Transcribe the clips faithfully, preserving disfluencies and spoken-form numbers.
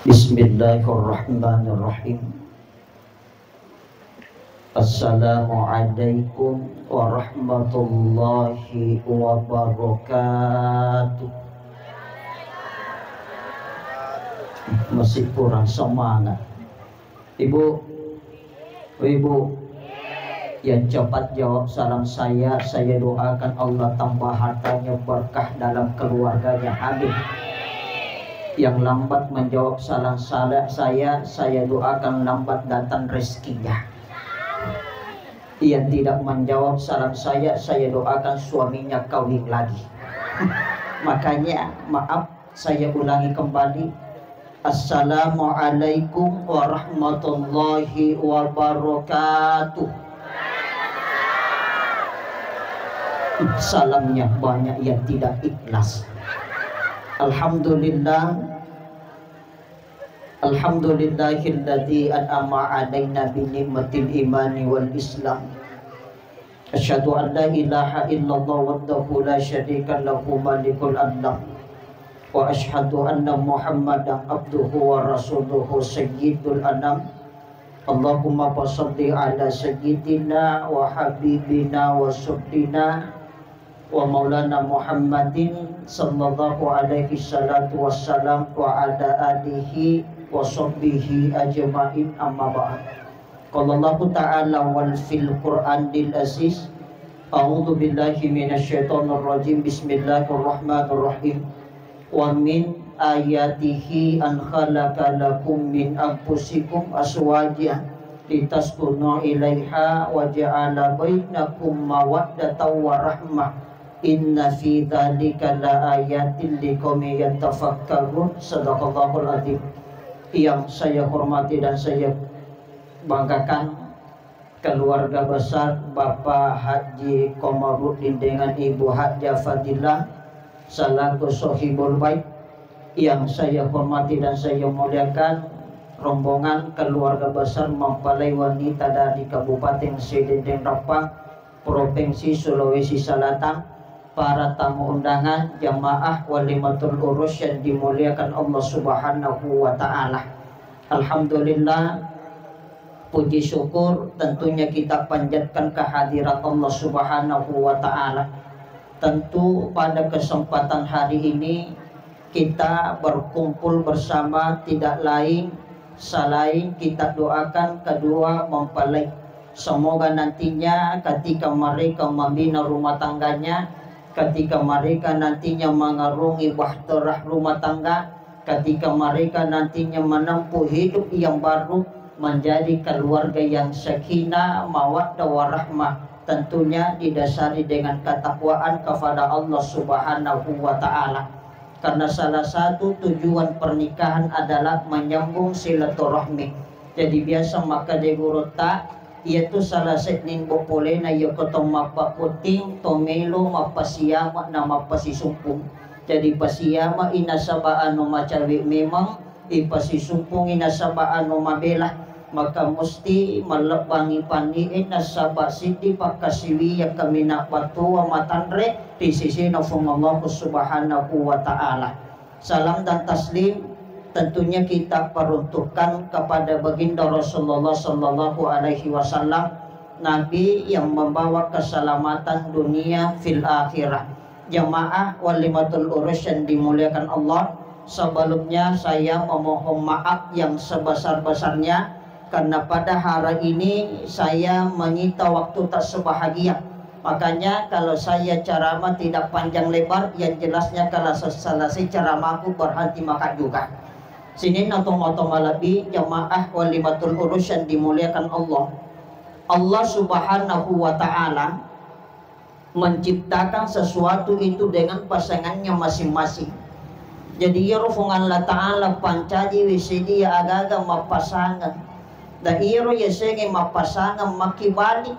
Bismillahirrahmanirrahim. Assalamualaikum warahmatullahi wabarakatuh. Masih kurang semangat. Ibu, Ibu, yang cepat jawab salam saya, saya doakan Allah tambah hartanya, berkah dalam keluarganya. Amin. Yang lambat menjawab salam saya, saya, saya doakan lambat datang rezekinya. Yang tidak menjawab salam saya, saya doakan suaminya kawin lagi. Makanya, maaf, saya ulangi kembali. Assalamualaikum warahmatullahi wabarakatuh. Salamnya banyak yang tidak ikhlas. Alhamdulillah. Alhamdulillahilladzi an'ama 'alaina bi ni'matil imani wal islam. Asyhadu an la ilaha illallah wahdahu la syarika lahu malikul alam. Wa asyhadu anna Muhammadan abduhu wa rasuluhu sayyidul anam. Allahumma fasalli ala sayyidina wa habibina wa rasulina wa maulana Muhammadin sallallahu alaihi salatu wassalam wa ala alihi wa sahbihi ajma'in, amma ba'd. Qala Allahu ta'ala wal fil Qur'anil aziz, a'udzu billahi minasy syaithanir rajim. Bismillahirrahmanirrahim. Wa min ayatihi an khalaqa lakum min anfusikum azwaja litaskunu ilaiha wa ja'ala bainakum mawaddatan wa rahmah. Inna fi dzalika la ayatin liqaumin yatafakkarun. Sadaqallahul azim. Yang saya hormati dan saya banggakan, keluarga besar Bapak Haji Komarudin dengan Ibu Hajah Fadilah selaku sohibul bait. Yang saya hormati dan saya muliakan, rombongan keluarga besar mempelai wanita dari Kabupaten Sidendeng Rappang, Provinsi Sulawesi Selatan, para tamu undangan, jamaah walimatul urus yang dimuliakan Allah Subhanahu wa Ta'ala. Alhamdulillah, puji syukur tentunya kita panjatkan kehadirat Allah Subhanahu wa Ta'ala. Tentu pada kesempatan hari ini kita berkumpul bersama tidak lain selain kita doakan kedua mempelai. Semoga nantinya ketika mereka membina rumah tangganya, ketika mereka nantinya mengarungi bahtera rumah tangga, ketika mereka nantinya menempuh hidup yang baru, menjadi keluarga yang sakinah, mawaddah, warahmah, tentunya didasari dengan ketakwaan kepada Allah Subhanahu wa Ta'ala. Karena salah satu tujuan pernikahan adalah menyambung silaturahmi. Jadi, biasa makkeda gurutta, iyatu salah sedding boppolena iyako to mappabotting, to melo mappasiama na mappasisumpung. Jadi, pasiama i nasaba anu macawe memang, ipasisumpungi nasaba anu mabela, maka musti mallebbangi panni'e nasaba siddi pakkasiwiang kaminang battua matanre ri sisina Fuang Allah Subhanahu wa Ta'ala. Salam dan taslim tentunya kita peruntukkan kepada Baginda Rasulullah Sallallahu Alaihi Wasallam, Nabi yang membawa keselamatan dunia fil akhirah. Jamaah walimatul urus yang dimuliakan Allah, sebelumnya saya memohon maaf yang sebesar-besarnya karena pada hari ini saya menyita waktu tak sebahagia. Makanya kalau saya ceramah tidak panjang lebar, yang jelasnya kalau se-, selesai ceramahku berhenti makan juga. Sininna tomatoa malebbi jamaah walimatul urus yang dimuliakan Allah. Allah Subhanahu wa Ta'ala menciptakan sesuatu itu dengan pasangannya masing-masing. Jadi, iyaro Fuang Allah Ta'ala pancajiwi sedia aga-aga mappasangeng. Dan iyaro yasengnge mappasangeng makkibali.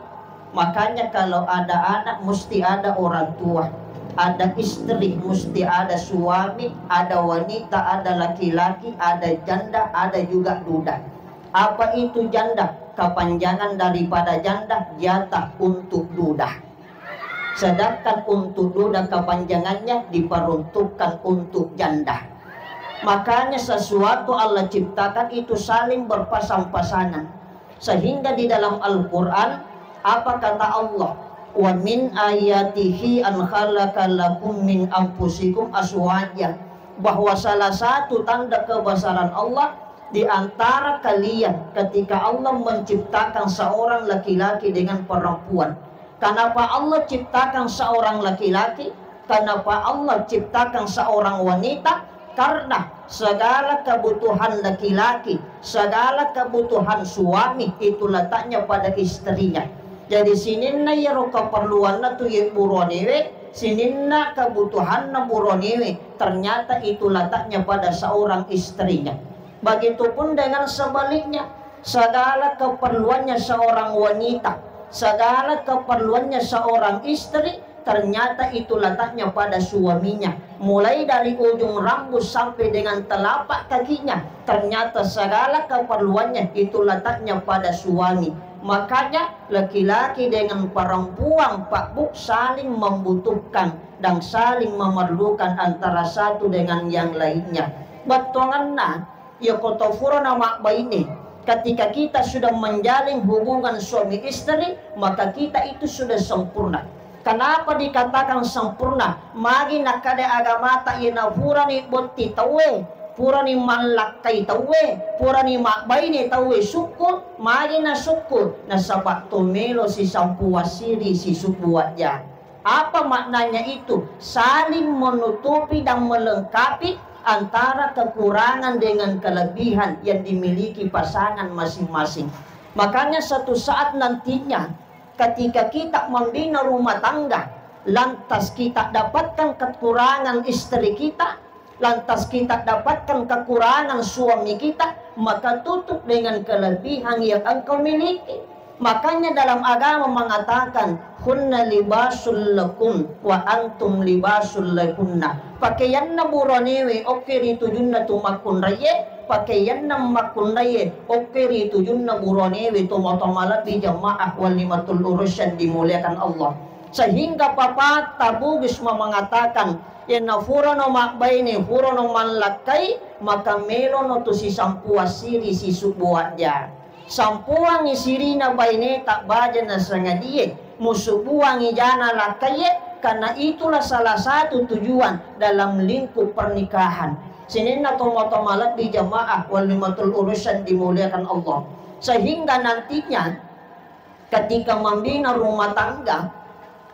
Makanya, kalau ada anak, mesti ada orang tua, ada istri, mesti ada suami, ada wanita, ada laki-laki, ada janda, ada juga duda. Apa itu janda? Kepanjangan daripada janda, jatah untuk duda. Sedangkan untuk duda kepanjangannya diperuntukkan untuk janda. Makanya sesuatu Allah ciptakan itu saling berpasang-pasangan. Sehingga di dalam Al-Quran, apa kata Allah? "Wa min ayatihi an khalaqa lakum min anfusikum azwaja." Bahwa salah satu tanda kebesaran Allah di antara kalian ketika Allah menciptakan seorang laki-laki dengan perempuan. Kenapa Allah ciptakan seorang laki-laki? Kenapa Allah ciptakan seorang wanita? Karena segala kebutuhan laki-laki, segala kebutuhan suami itu letaknya pada istrinya. Jadi sininna iyaro keperluanna tu ye buronewe, sininna kebutuhanna buronewe, ternyata itu letaknya pada seorang istrinya. Begitupun dengan sebaliknya, segala keperluannya seorang wanita, segala keperluannya seorang istri, ternyata itu letaknya pada suaminya. Mulai dari ujung rambut sampai dengan telapak kakinya, ternyata segala keperluannya itu letaknya pada suami. Makanya laki-laki dengan perempuan, Pak Bu, saling membutuhkan dan saling memerlukan antara satu dengan yang lainnya. Bettuangenna, iya ko to furana mabbaine, ketika kita sudah menjalin hubungan suami istri, maka kita itu sudah sempurna. Kenapa dikatakan sempurna? Magi nakkeda agamata, iya na furani botti tauwe, furani mallakkai tauwe, furani mabbaine tauwe sukku, magi na sukku? Nasaba to melo sisampuang siri sisubbu wajja. Apa maknanya itu? Saling menutupi dan melengkapi antara kekurangan dengan kelebihan yang dimiliki pasangan masing-masing. Makanya satu saat nantinya, ketika kita membina rumah tangga, lantas kita dapatkan kekurangan istri kita, lantas kita dapatkan kekurangan suami kita, maka tutup dengan kelebihan yang engkau miliki. Makanya dalam agama mengatakan, "Hunna libasul lakum wa antum libasul lahunna." Pakaianna buronewe okke ri tujunna tu makkunraie, pakaianna makkunraie okke ri tujunna buronewe. Tomatoa malebbi jamaah walimatul urus yang dimuliakan Allah. Sehingga papatta Bugis mengatakan, "Yenna furano mabbaine, furano mallakkai, maka melono tu sisampuang siri sisubbu wajja." Sampuangi sirina baineta baja nasangadie, musubbuangi jana lakkaie, karena itulah salah satu tujuan dalam lingkup pernikahan. Sininna tomatoa malebbi jamaah walimatul urus yang dimuliakan Allah. Sehingga nantinya ketika membina rumah tangga,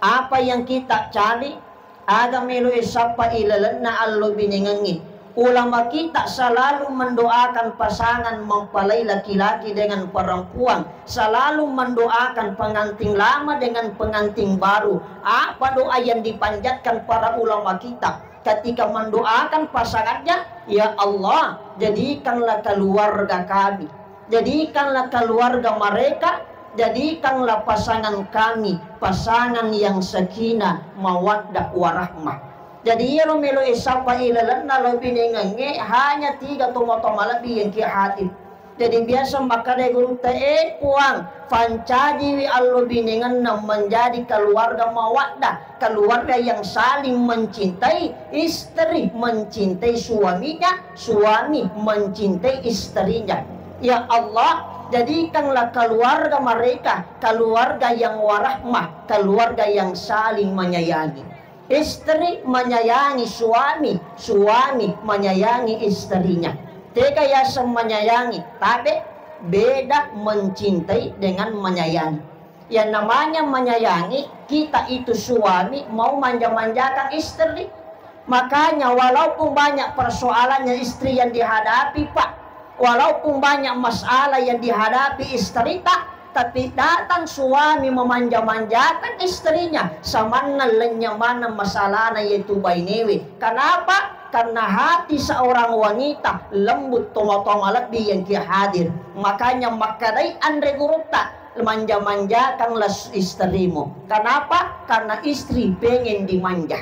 apa yang kita cari, aga melo sappa ilalenna allo binengengnge. Ulama kita selalu mendoakan pasangan mempelai laki-laki dengan perempuan, selalu mendoakan pengantin lama dengan pengantin baru. Apa doa yang dipanjatkan para ulama kita ketika mendoakan pasangannya? "Ya Allah, jadikanlah keluarga kami, jadikanlah keluarga mereka, jadikanlah pasangan kami pasangan yang sakinah, mawaddah, warahmah." Jadi iyaro melo sappa ilalenna lo binengengnge hanya tiga tomatoa malebbi yang ki hadir. Jadi biasa makkeda gurutta, "Eh Puang, pancajiwi allo binengenna menjadi keluarga mawaddah, keluarga yang saling mencintai, istri mencintai suaminya, suami mencintai istrinya. Ya Allah, jadikanlah keluarga mereka keluarga yang warahmah, keluarga yang saling menyayangi." Istri menyayangi suami, suami menyayangi istrinya. Tega yaseng menyayangi, tabe, beda mencintai dengan menyayangi. Yang namanya menyayangi, kita itu suami mau manja-manjakan istri. Makanya walaupun banyak persoalannya istri yang dihadapi, Pak, walaupun banyak masalah yang dihadapi istrita, tapi datang suami memanja-manjakan istrinya, samanna lennye maneng masalahna yaitu bainewe. Kenapa? Karena hati seorang wanita lembut, tomatoa malebbi yang ki hadir. Makanya makkedai anre gurutta, "Manja-manjakanlah istrimu." Kenapa? Karena istri pengen dimanja.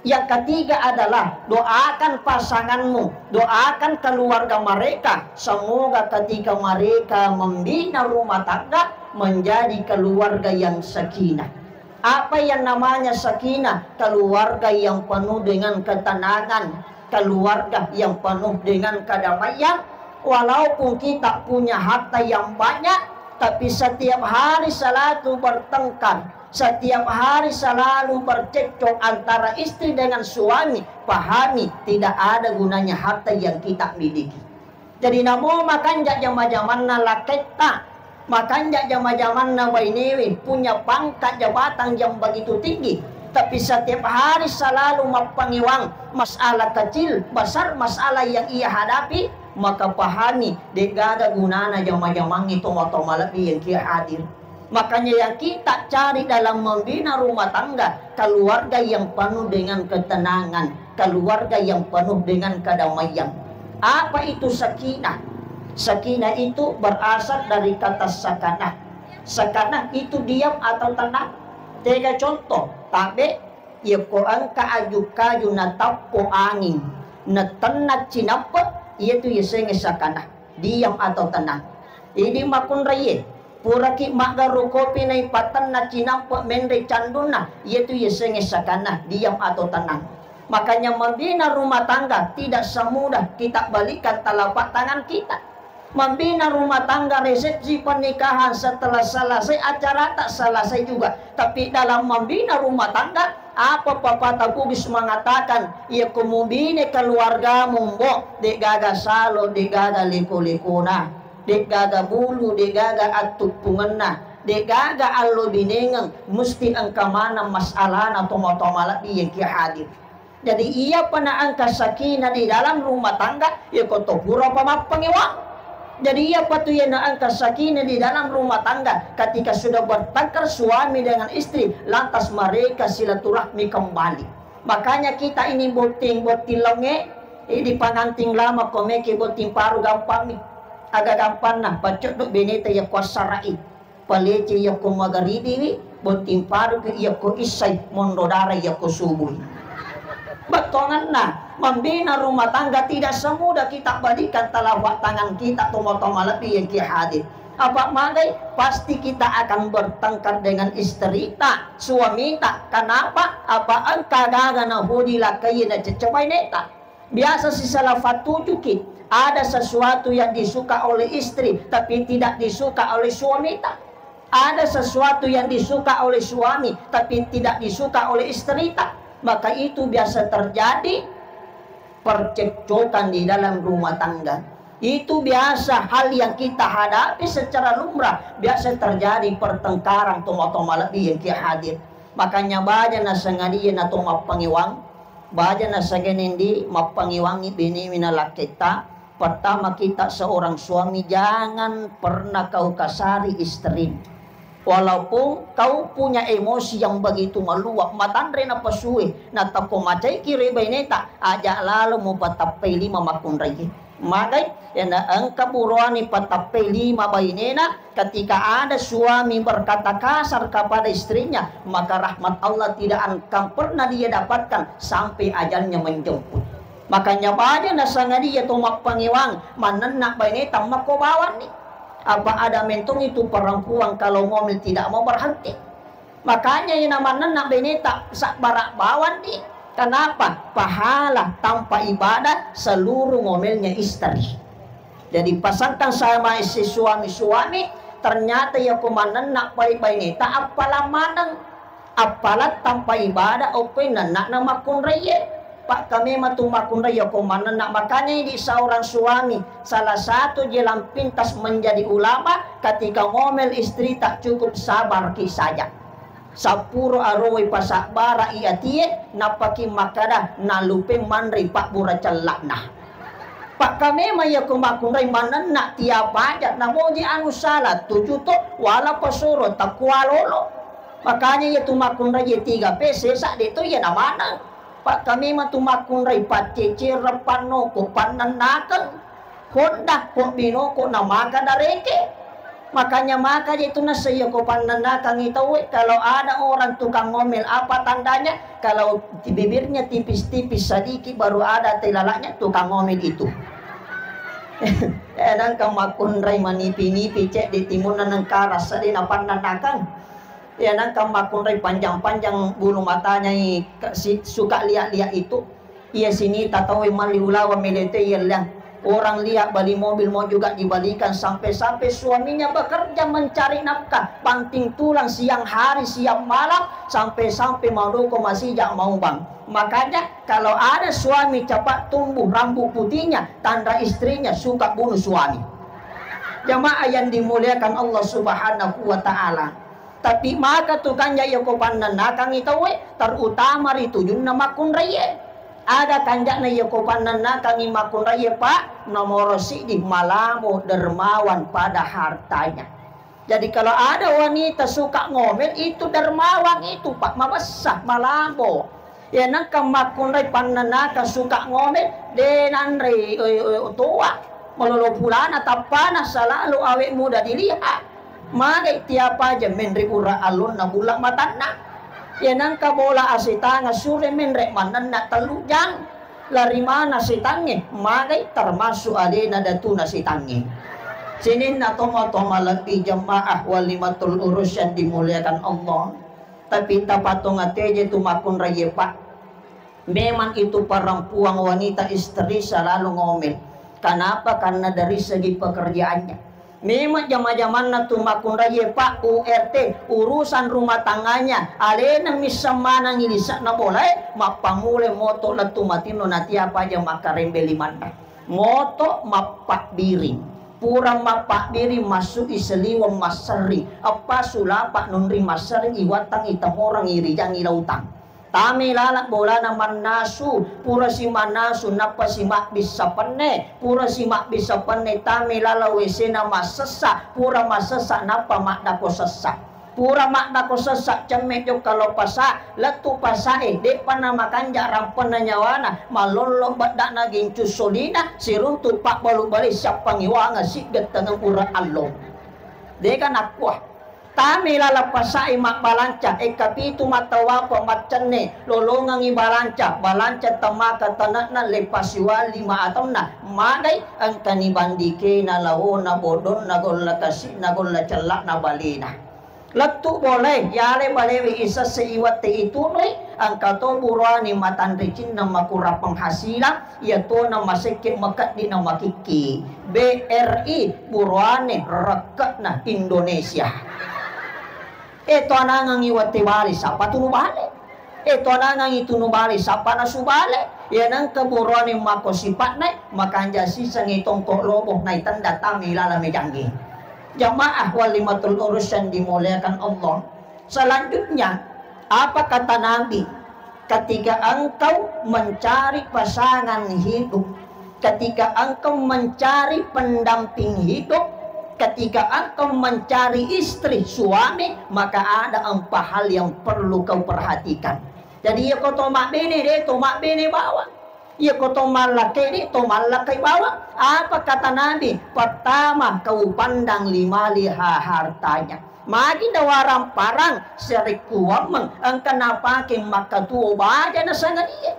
Yang ketiga adalah doakan pasanganmu, doakan keluarga mereka, semoga ketika mereka membina rumah tangga menjadi keluarga yang sakinah. Apa yang namanya sakinah? Keluarga yang penuh dengan ketenangan, Keluarga yang penuh dengan kedamaian, walaupun kita punya harta yang banyak, tapi setiap hari selalu bertengkar, setiap hari selalu bercekcok antara istri dengan suami, pahami, tidak ada gunanya harta yang kita miliki. Jadi, namo makanja jama-jamanna laketta, makanja jama-jamanna bainewe, punya pangkat jabatan yang begitu tinggi, tapi setiap hari selalu mappangewang masalah kecil, besar masalah yang ia hadapi, maka pahami, de'gaga gunana jama-jamangnge tomatoa malebbi yang kia hadir. Makanya yang kita cari dalam membina rumah tangga, keluarga yang penuh dengan ketenangan, keluarga yang penuh dengan kedamaian. Apa itu sakinah? Sakinah itu berasal dari kata sakanah. Sakanah itu diam atau tenang. Tega contoh, tabe, yako engka aju-kaju natappo angin, natenna cinampe, iyatu yasengnge sakanah, diam atau tenang. Idi makkunraiye, puraki maggaru kopi naipatenna cinampe menre candunna, iyatu yasengnge sakanah, diam atau tenang. Makanya membina rumah tangga tidak semudah kita balikan telapak tangan kita. Membina rumah tangga, resepsi pernikahan, setelah selesai acara tak selesai juga. Tapi dalam membina rumah tangga, apa pepatah Bugis mengatakan, iya ko mubine keluargamu, Mbok, de'gaga salo, de'gaga leko-lekona, de'gaga bulu, de'gaga attuppungenna, de'gaga allo binengeng, musti engka maneng masalana tomatoa malebbi yang kia hadir. Jadi, iyapa naengka sakinah di dalam rumah tangga, iya ko to pura pa mappangewang. Jadi, iyapa tu iya naengka sakinah di dalam rumah tangga, ketika sudah bertengkar suami dengan istri, lantas mereka silaturahmi kembali. Makanya kita ini botting-botting laongnge, eh, di panganting lama ko meki botting paru gampang mi. Aga gampanna, pacoddo beneta iya kuassara'i. Palece iya ko magaribiwi, botting paruki iya ko issai, monro dara iya ko subui. Bettuanganna, membina rumah tangga tidak semudah kita balikan telapak tangan kita tomatoa malebbi yang kia hadir. Apa magai? Pasti kita akan bertengkar dengan istrita, suamita. Kenapa? Apa engka gaga nahoji lakkaie nacecce baineta. Biasa sisala fattujuki, ada sesuatu yang disuka oleh istri, tapi tidak disuka oleh suamita. Ada sesuatu yang disuka oleh suami, tapi tidak disuka oleh istrita. Maka itu biasa terjadi percekcokan di dalam rumah tangga. Itu biasa hal yang kita hadapi secara lumrah. Biasa terjadi pertengkaran tomatoa malebbi yang kia hadir. Makanya baja nasengadia nato mappangewang, baja nasengadia ndi mappangewangi benewi na lakketta. Pertama, kita seorang suami, jangan pernah kau kasari istrimu. Walaupun kau punya emosi yang begitu meluap, matanre napasue, natakko macaiki ri baineta, aja lalo mupatappai lima makkunrai. Magai, yana engka buroani patappai lima bainena, ketika ada suami berkata kasar kepada istrinya, maka rahmat Allah tidak akan pernah dia dapatkan sampai ajalnya menjemput. Makanya baja nasengadia to mappangewang, manenna baineta makko bawanni. Apa ada mentong itu perempuan kalau ngomel tidak mau berhenti. Makanya ina manenna beneta sabbara bawanni. Kenapa? Pahala tanpa ibadah seluruh ngomelnya istri. Jadi pasangkan sama si suami-suami, ternyata iya ko manenna pai baineta appalang maneng. Appalang tanpa ibadah okko nenna'na makkunraiye. Pakkamema tu makkunrai iya ko manenna. Makanya ini seorang suami, salah satu jalan pintas menjadi ulama, ketika ngomel istrita cukup sabarki saja. Sappuro arowai pasabbara i atie, nappaki makkada nalupe manre pabbura cella'na. Pakkamema iya ko makkunrai manenna tiap aja, namoji anu salah, tuju to, wala pasoro, takkua lolo. Makanya iya tu makkunrai iya tiga P sesa de to iya namaneng. Pakkamema tu makkunrai paccecereng pannoko pannennakeng. Honda ko binoko namaka dareke. Makanya maka je tu nasaiya ko pannennakangi tauwe, kalau ada orang tukang ngomel apa tandanya? Kalau bibirnya tipis-tipis sedikit baru ada telalaknya tukang ngomel itu. Eh, nangka makkunrai manipi-nipi cek di timunna nengkara sedih na pannennakang. Ya, nangka makkunrai panjang-panjang bulu matanya i, ka-, si-, suka liak-liak itu. Iya sinita tauwe malli ulawa melete yelleang. Orang lihat beli mobil mau juga dibelikan, sampai-sampai suaminya bekerja mencari nafkah, banting tulang siang hari siang malam, sampai-sampai madoko masija maubang. Makanya kalau ada suami cepat tumbuh rambut putihnya, tanda istrinya suka bunuh suami. Jamaah yang dimuliakan Allah Subhanahu wa Ta'ala. Tapi maka tu kanja iya ko pannannakangi tauwe, terutama ri tujunna makkunraie. Ada kanjana iya ko pannannakangi makkunraie, Pak, nomoro siddi, malamo dermawan pada hartanya. Jadi kalau ada wanita suka ngomel, itu dermawan itu, Pak, mabessa, malamo. Iya nengka makkunrai pannanaka suka ngomel, de nanre, eh, eh, toa, malolo pulana tappana selalu awet muda dilihat. Magai tiap aja menre ura allonna bulla matanna. Iya nengka bola asetanga sure menre manenna tellu jang. Lari mana setangnge? Magai termasuk alena datuna setangnge. Sininna toma-toma lebbi jamaah walimatul urus yang dimuliakan Allah. Tapi tapatong ateje tu makkunraie, Pak. Memang itu perempuan, wanita, istri selalu ngomel. Kenapa? Karena dari segi pekerjaannya. Memang jama-jamanna tu makkunraie, Pak, U R T, urusan rumah tangganya, alena misseng manangi lise'na bolae, mappamulai moto lettu matinro natiapa aja makkarembe limanna. Moto mappabbiring. Pura mappabbiring, massu'i seliweng masserring. Eppa sulapa nunri masserring, iwattangi temorang, irijangi lautang. Tame laleng bolana mannasu, pura si mannasu, nappa si mabbissa penne, pura si mabbissa penne, tame laleng W C-na massessa, pura massessa, nappa maddako sessa. Pura maddako sessa, cemme jokka lao pasa, lettu pasae, de'pa namakanja rampenna nyawana, mallollo bedda'na gincu solina, siruntu pabbalu bale siappangiwanga siggettengeng ura allo. Dega nakkua. Tame laleng pasae mabbalanca, ekka pitu mattawapa maccenne, lolongengngi balanca, balanca temaka tane'na, leppasiwali ma atonna, magai engkani bandikena, laona, bodonna, golla kasi'na, golla cella'na balena. Lettu bolae, yale balewe isesse iwette itunui, engka to buroane matanre cinna makurang penghasilan, iya tona masekke makeddi na makikki. B R I, buroane rekke'na Indonesia. E, to anangengngi wette bale, sapa tunu bale? E, to anangengngi tunu bale, sapa nasu bale? Iya nengka buroane mako sipa'na, makanja sisengngi tongko lobo, naitenda tame laleng mejangnge. Jamaah walimatul urus yang dimuliakan Allah. Selanjutnya, apa kata Nabi? Ketika engkau mencari pasangan hidup, ketika engkau mencari pendamping hidup, ketika engkau mencari istri, suami, maka ada empat hal yang perlu kau perhatikan. Jadi, iya ko to mabbene, de to mabbene bawang. Iya ko to mallakkai, de to mallakkai bawang. Apa kata Nabi? Pertama, kau pandang limaliha hartanya. Magi dawarang parang, serekkuwammeng, engka napake makkatuwo baja nasangadie.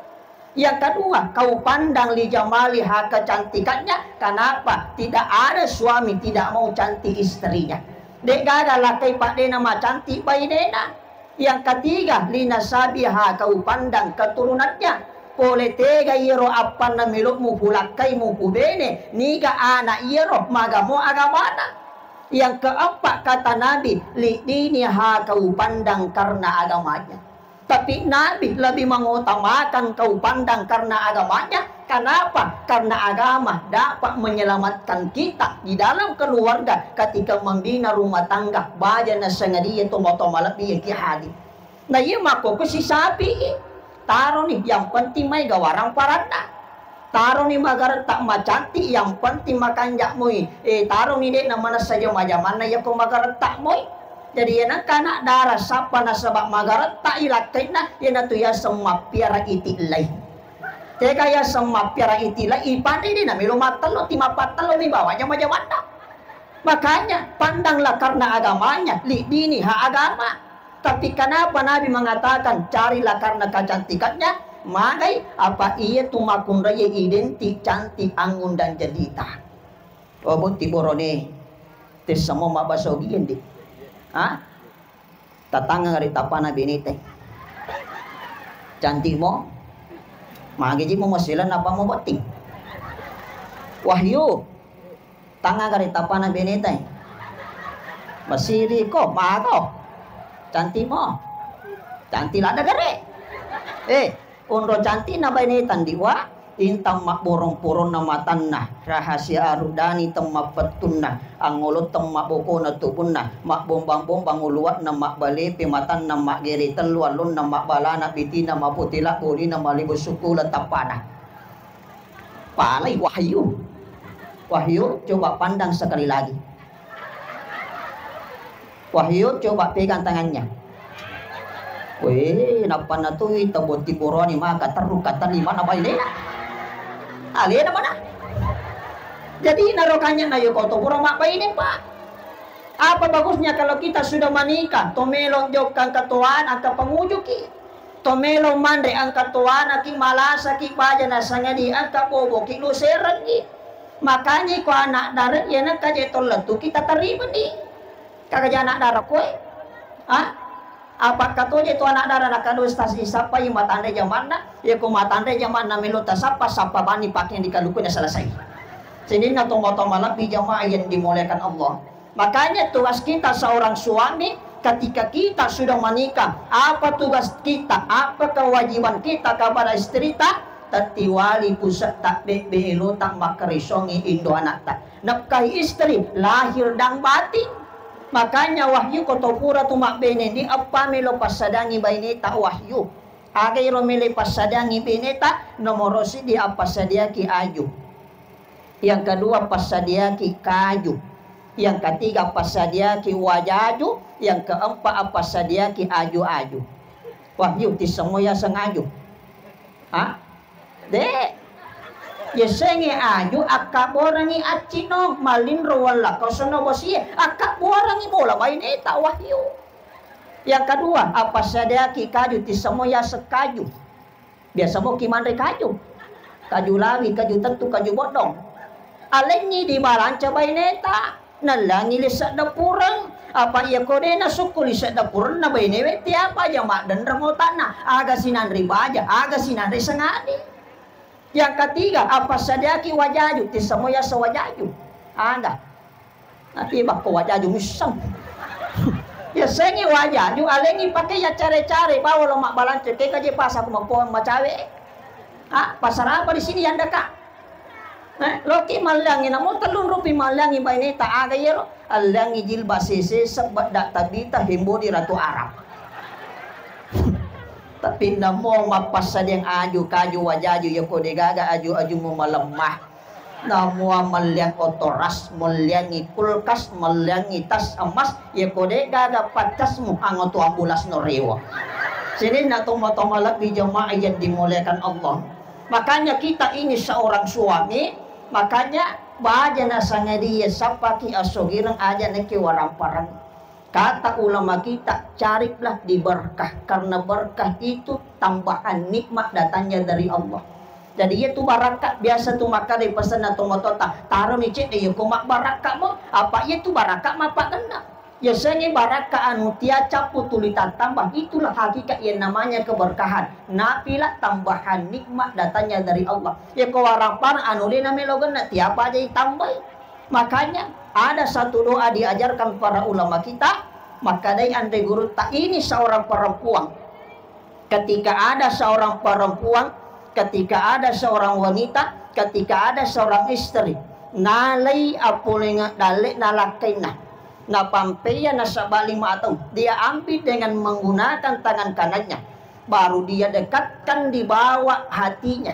Yang kedua, kau pandang lijamaliha kecantikannya. Kenapa? Tidak ada suami tidak mau cantik istrinya. De'gaga lakkai paddena macantik bainena. Yang ketiga, linasabiha, kau pandang keturunannya. Pole tega iyaro appanna melo'mu pulakkai mupubene, niga anak iyaro magamo agamana. Yang keempat, kata Nabi, lidiniha, kau pandang karena agamanya. Tapi Nabi lebih mengutamakan kau pandang karena agamanya. Kenapa? Karena agama dapat menyelamatkan kita di dalam keluarga ketika membina rumah tangga. Baja nasengadia tomatoa malebbi yang ki hadir. Nah, iya makkoko sisapi, taroni, yang penting mai gawarang paranna. Taroni magaretta macantik, yang penting makanja moi. Eh, taroni de na manessa jama-jamanna yako magaretta moi. Jadi, iya nengka anak dara sappa nasaba magaretta i lakkainna, iyanatu yaseng mappiara iti lai. Tega yaseng mappiara iti lai, ipanre de na melo mattello, ti mapattello mi bawa jama-jamanna. Makanya, pandanglah karena agamanya, lidiniha agama. Tapi kenapa Nabi mengatakan, carilah karena kecantikannya? Magai, apa iya tu makunraya identik cantik anggun dan jelita. Oh, bukti borone. Tessamo mabbaso biyen di. Ha? Tatanggang ri tappana benete. Cantik mo? Magi ji mo masileng apa mo botting. Wahyu. Tanga gare tapana benetai. Masiri ko, mago. Cantik mo. Cantik lada gare. Eh, onro cantik na baineta ndi wa. Intang mabborong-poronna matanna, rahasia arudani temmappettunna, angngolo temmabbokona tubunna, mabbombang-bombang uluwa'na, mabbalepe matanna, maggere tellu allonna, mabbalana bitina, maputila bolina, malibu sukula tappana. Palai Wahyu. Wahyu, coba pandang sekali lagi. Wahyu, coba pegang tangannya. Weh, nappa natui tau botti boroni maka terru katani mana bainena. Alena mana? Jadi narokanya na yoko to pura mabbaine, Pak. Apa bagusnya kalau kita sudah menikah, to melo jokka engka toana, engka pangujuki. To melo manre engka toanaki, malasaki baja nasangadi, engka boboki luserengi. Makanya ko anak dara iya nengka je to lettuki tataribani. Kagaja anak dara koe. Ha? Apakah to je to anak dara nakadu tas isappai matanre jamanna? Ya ko matanre jamanna melo tasappa, sappa bani pakai di kaluku na selesai. Sininna to moto malebbi jamaah yang dimuliakan Allah. Makanya tugas kita seorang suami, ketika kita sudah menikah, apa tugas kita, apa kewajiban kita kepada istrita? Tattiwali pusetta, bebbe elota, makkarisongi indo anatta. Nafkahi istri, lahir dan batin. Makanya Wahyu ko to pura tu mabbene ni, eppa melo passadangi baineta Wahyu. Aga iro melo passadangi baineta, nomoro siddi appassadiaki aju. Yang kedua, passadiaki kaju. Yang ketiga, passadiaki wajaju. Yang keempat, passadiaki aju-aju. Wahyu, tissemmo yaseng aju? Ha? De. Yasengi aju, akkabborangi accino, malinro walla kosono bosie, akkabborangi bola baineta Wahyu. Yang kedua, appassadiaki kaju, tissemmo yaseng kaju? Biasa moki manre kaju. Kaju rawi, kaju tettu, kaju boddong. Alengngi dibalanca baineta, nallangi lise dappureng. Apa iya ko de nasukku lise dappurenna bainewe, tiapa aja maddenreng otakna. Aga sinanre baja, aga sinanre sengadi. Yang ketiga, appassadiaki wajaju, tissemmo yaseng wajaju? Aga. Natiba ko wajaju misseng. Yasengi wajaju, alengi pakai ya care-care, bawa lo mabbalanca, ke kaje pasa ko mapoang macawe. Ah, pasar apa di sini yanda ka? Eh, loki malliangi, namo tellung rupi malliangi baineta, aga yero? Alliangi jilbab sese, sebedda tabita, hembo di ratu Arab. Tapi namo mappassadiang aju, kaju, wajaju, ya ko degaga aju-ajumu malemma. Namua melliang oto ras, melliangi kulkas, melliangi tas emas, ya ko degaga paccasmu angoto ambulas no rewo. Sininna tomatoa malebbi jamaah yang dimuliakan Allah. Makanya kita ini seorang suami, makanya baja nasangadia sappaki asogireng aja naki waramparang. Kata ulama kita, carilah di berkah, karena berkah itu tambahan nikmat datangnya dari Allah. Jadi, iya tu barakka, biasa tu makkeda pasenna tomatoata, taroni cedde, iya ko mabbarakka mo, apa iya tu barakka mappakenna. Yasengnge barakka anu tea cappu tuli tattambah, itulah hakikat yang namanya keberkahan. Napila tambahan nikmat datangnya dari Allah. Iya ko waramparang anu de namelo genna, tiapa aja ditambai. Makanya, ada satu doa diajarkan para ulama kita, makkedai anre gurutta, ini seorang perempuan. Ketika ada seorang perempuan, ketika ada seorang wanita, ketika ada seorang istri, nalai apolengnge dalle'na lakkainna, napampeiya nasaba lima tahun, dia ambil dengan menggunakan tangan kanannya, baru dia dekatkan di bawah hatinya.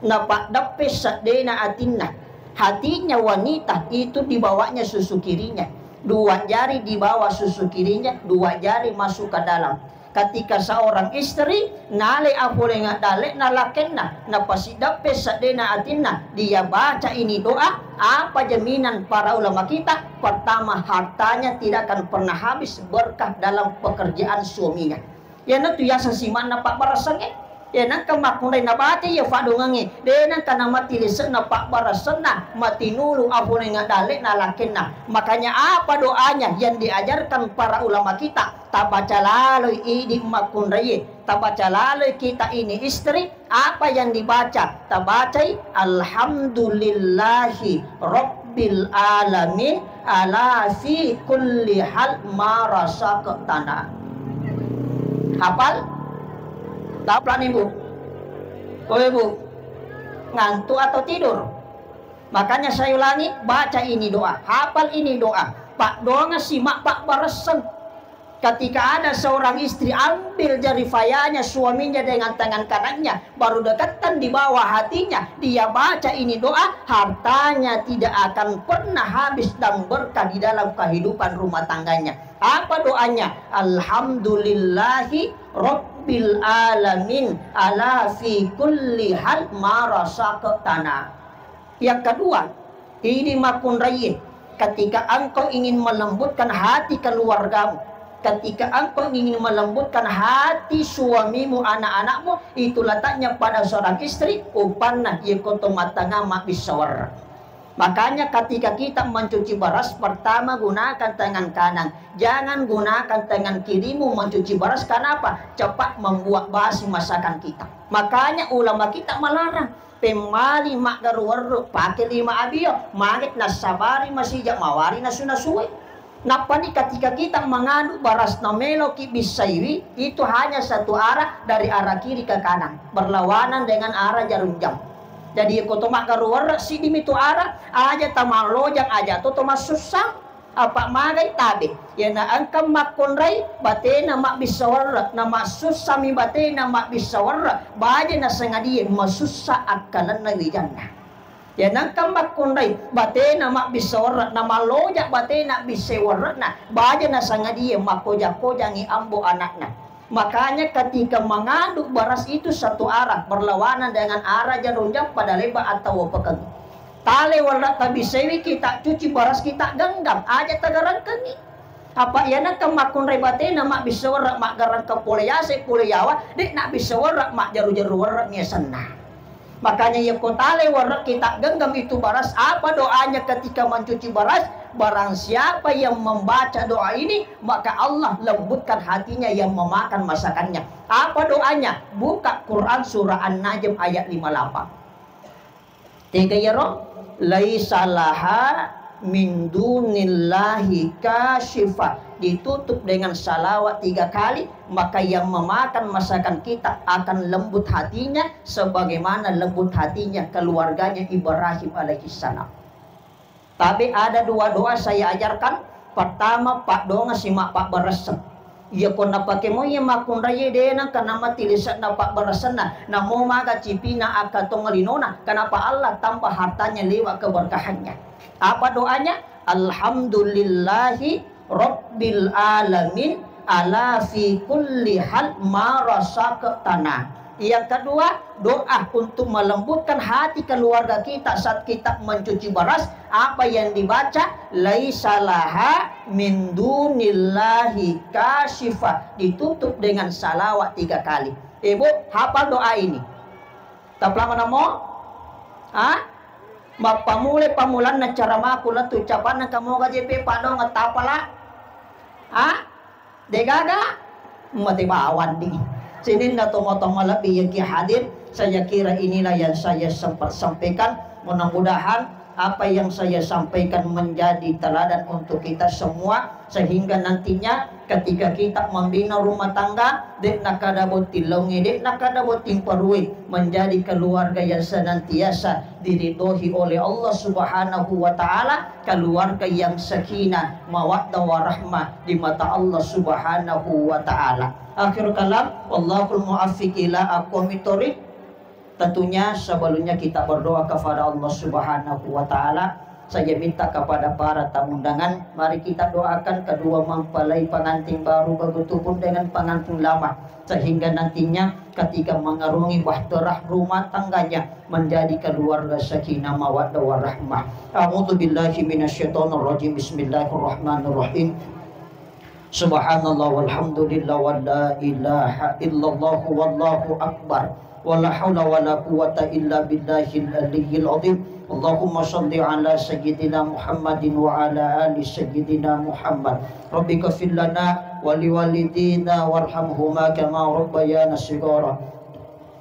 Napaddeppe seddena atinna. Hatinya wanita itu dibawanya susu kirinya. Dua jari di bawah susu kirinya, dua jari masuk ke dalam. Ketika seorang istri nale apolengnge dalle'na lakkainna, napasiddeppe seddena atinna, dia baca ini doa, apa jaminan para ulama kita? Pertama, hartanya tidak akan pernah habis berkah dalam pekerjaan suaminya. Iyanatu yaseng simanna pabbaressangnge. Iya nengka makkunrai nabaca iya faddongengnge, de nengka namatti lise'na pabbaressanna, matinulu apolengnge dalle'na lakkainna. Makanya apa doanya yang diajarkan para ulama kita? Tabaca laloi idi makkunraie, Tabaca laloi kita ini istri, apa yang dibaca? Tabacai, "Alhamdulillahi Rabbil Alamin, ala fi kulli hal ma razaqtana." Hafal? Taplak nih, Bu. Oi, Bu. Ngantuk atau tidur? Makanya saya ulangi, baca ini doa. Hafal ini doa. Pak donga simak Pak baresseng. Ketika ada seorang istri ambil jeripayanya suaminya dengan tangan kanannya, baru deketan di bawah hatinya, dia baca ini doa, hartanya tidak akan pernah habis dan berkah di dalam kehidupan rumah tangganya. Apa doanya? "Alhamdulillahi Rabbil Alamin, ala fi kulli hal ma razaqtana." Yang kedua, idi makkunraie, ketika engkau ingin melembutkan hati keluargamu, ketika engkau ingin melembutkan hati suamimu, anak-anakmu, itu letaknya pada seorang istri, upanna yeko to matanga mabbissa werre. Makanya ketika kita mencuci beras, pertama gunakan tangan kanan. Jangan gunakan tangan kirimu mencuci beras. Kenapa? Cepat membuat basi masakan kita. Makanya ulama kita melarang. Pemmali maggaru werru, pake lima abio, magi nassabari masija mawari nasu-nasui. Nappani ketika kita mengandung beras na meloki bissaiwi, itu hanya satu arah dari arah kiri ke kanan, berlawanan dengan arah jarum jam. Jadi, ko to maggaru werru, sidimi tu arah, aja tamalojang, aja to, to massussa. Apa magai tabe. Iyana engka makkunrai batena mabbissa werre, na massussami batena mabbissa werre, baja nasangadie masussa akkalenna wijanna. Iyana engka makkunrai batena mabbissa werre, na malloja batena bisse werre'na, baja nasangadie makkoja-kojangi ambo anakna. Makanya ketika mengandung beras itu satu arah, berlawanan dengan arah jarum jam pada lebar atau pekeng. Tale werre tabissewi kita cuci beras kita genggam, aja tagarengkengi. Apa iyana ke makkunrai batena mabbissa werre maggarengkeng pole yase pole yawa, de' nabbissa werre majjaru-jaru werre miasenna. Makanya iya ko tale werre kita genggam itu beras, apa doanya ketika mencuci beras? Barang siapa yang membaca doa ini, maka Allah lembutkan hatinya yang memakan masakannya. Apa doanya? Buka Quran surah An-Najm ayat lima lapan. Tega iyaro? "Laisa laha min dunillahi kasyifa." Ditutup dengan salawat tiga kali, maka yang memakan masakan kita akan lembut hatinya sebagaimana lembut hatinya keluarganya Ibrahim alaihissalam. Tapi ada dua doa saya ajarkan. Pertama, paddoangeng simak pabbaresseng. Iya ko napake moi iya makkunraie de' nengka namati lise'na pabbaressenna, namo maga cipina akkatonga linona. Kenapa? Allah tambah hartanya lewat keberkahannya. Apa doanya? "Alhamdulillahi Rabbil Alamin, ala fi kulli hal ma razaqtana." Yang kedua, doa untuk melembutkan hati keluarga kita saat kita mencuci beras. Apa yang dibaca? "Laisa laha min dunillahi kasyifa." Ditutup dengan salawat tiga kali. Ibu, hafal doa ini. Tapalama namo? Ha? Mappamulai pamulanna caramaku lettu capanna kamoga jepe paddoangeng tapala. Ha? Degaga mate bawang di. Sininna tomatoa malebbi yang ki hadir, saya kira inilah yang saya sempat sampaikan. Mudah-mudahan apa yang saya sampaikan menjadi teladan untuk kita semua, sehingga nantinya ketika kita membina rumah tangga, de' nakada botting laongnge, de' nakada botting parue, menjadi keluarga yang senantiasa diridhoi oleh Allah Subhanahu wa Ta'ala, keluarga yang sakinah, mawaddah, warahmah di mata Allah Subhanahu wa Ta'ala. Akhir kalam, wallahul muwaffiq ila aqwamit thoriq. Tentunya sebelumnya kita berdoa kepada Allah Subhanahu wa Ta'ala. Saya minta kepada para tamu undangan, mari kita doakan kedua mempelai pengantin baru, begitupun dengan pengantin lama, sehingga nantinya ketika mengarungi bahtera rumah tangganya, menjadi keluarga sakinah mawaddah warahmah. A'udzubillahi minasyaitonirrajim. Bismillahirrahmanirrahim. Subhanallah walhamdulillah wa la ilaha illallah wallahu akbar. Wa la haula wa la quwwata illa billahil aliyyil azim. Allahumma shalli ala sayyidina Muhammadin wa ala ali sayyidina Muhammad. Rabbi ghfir lana wa liwalidina warhamhuma kama rabbayana shighara.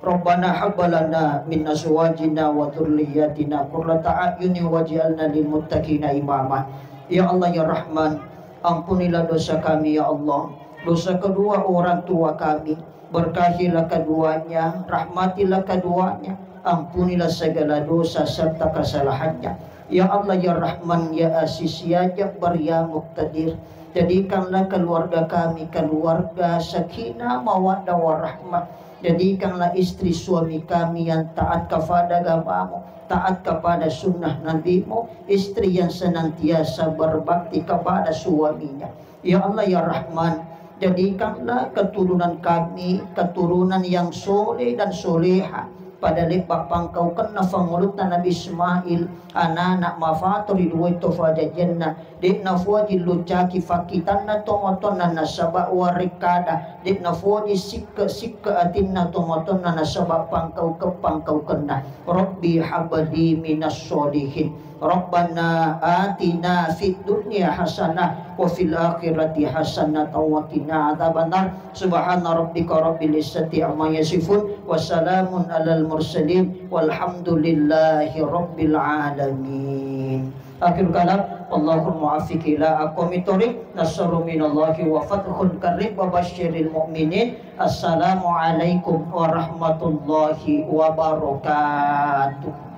Rabbana hab lana min azwajina wa dzurriyyatina qurrata a'yunin waj'alna lil muttaqina imama. Ya Allah, ya Rahman, ampunilah dosa kami, ya Allah, dosa kedua orang tua kami. Berkahilah keduanya, rahmatilah keduanya, ampunilah segala dosa serta kesalahannya. Ya Allah, ya Rahman, ya Aziz, ya Jabbar, ya Muqtadir, jadikanlah keluarga kami keluarga sakinah, mawaddah, warahmah. Jadikanlah istri suami kami yang taat kepada agamamu, taat kepada sunnah nabimu, istri yang senantiasa berbakti kepada suaminya. Ya Allah, ya Rahman, jadikanlah keturunan kami keturunan yang soleh dan soleha. Pada lebba pangkaukenna fangulutta Nabi Ismail, anana mafato ri duwai to fajajianna, de'na foji lucaki fakkitanna tomatoanna nasaba warekkada, de'na foji sikke-sikke atinna tomatoanna nasaba pangkauke-pangkaukenna. Rabbi habli minas sholihin. Rabbana atina fid dunya hasanah wa fil akhirati hasanah wa qina adzabannar. Subhana rabbika rabbil izzati amma yasifun wa salamun alal mursalin walhamdulillahi rabbil alamin. Akhir kalam, Allahumma afiq ila aqwamit thoriq, nasrun minallahi wa fathun qarib wa basyiril mu'minin. Assalamualaikum warahmatullahi wabarakatuh.